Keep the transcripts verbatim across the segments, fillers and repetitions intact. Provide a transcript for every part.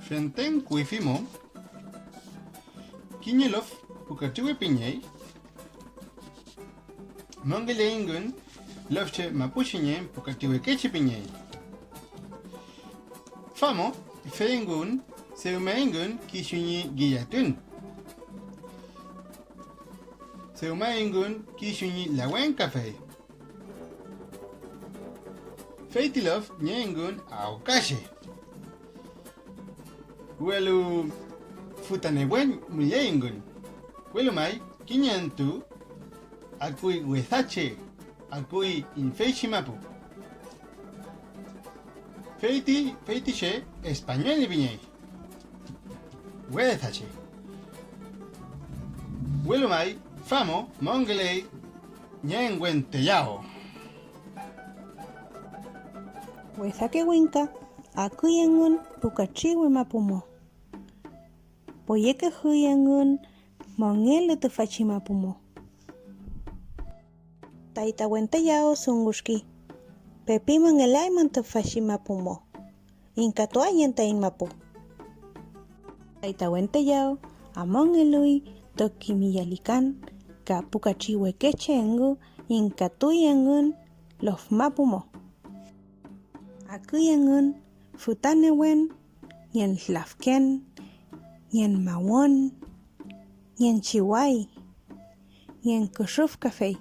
Fenten kuyfi mo, kiñe lof pu katriwe pingey, mongeleiñngün lofche mapuchengen pu katriwekeche pingey. Famo, feyngün, dewmayngün kisu ñi ngillatun. Dewmayngün kisu ñi lawen kafey. Fey ti lof nieyngün awkache. Welu fütanewen müleyngün. Welu may kiñentu akuy wedache, akuy infeychi mapu. Feyti, feytiche español pingey. Wedache. Welu may, famo mongeley ñenguenteyaw. Wesake wingka aküy engün pu katriwe mapu mo. Poyekefuy engün mongelu tüfachi mapu mo. Tayta Wenteyaw dunguski, pepi mongelaymün tüfachi mapu mo, ingkatuayen taiñ mapu. Tayta Wenteyaw amongeluy toki miyalikan ka pu katriwekeche engu ingkatuy engün lof mapu mo. Aküy engün füta newen, ngen lafken, ngen mawün, ngen chiway, ngen küsüf kafey,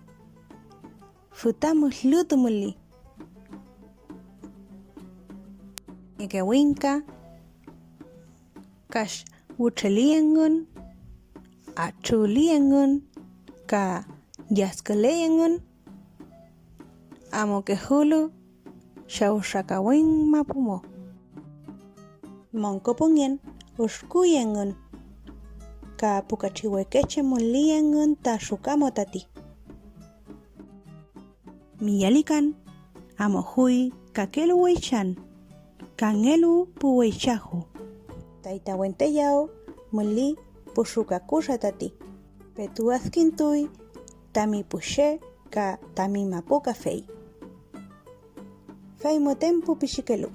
füta müllütu mülli. Ñeke wingka, kash wütreli engün, atrüli engün, ka yasküley engün, amukefulu chawsakawiñ mapu mo. Monko püngen üskuy engün, ka pu katriwekeche mülli engün ta ruka mo tati. Miyalikan amujuy kakelu weychan, kangelu pu weychaku. Tayta Wenteyaw mülli pu ruka kura tati, petu adkintuy tami pu che ka tami mapu kafey. Fey müten pu pichikelu.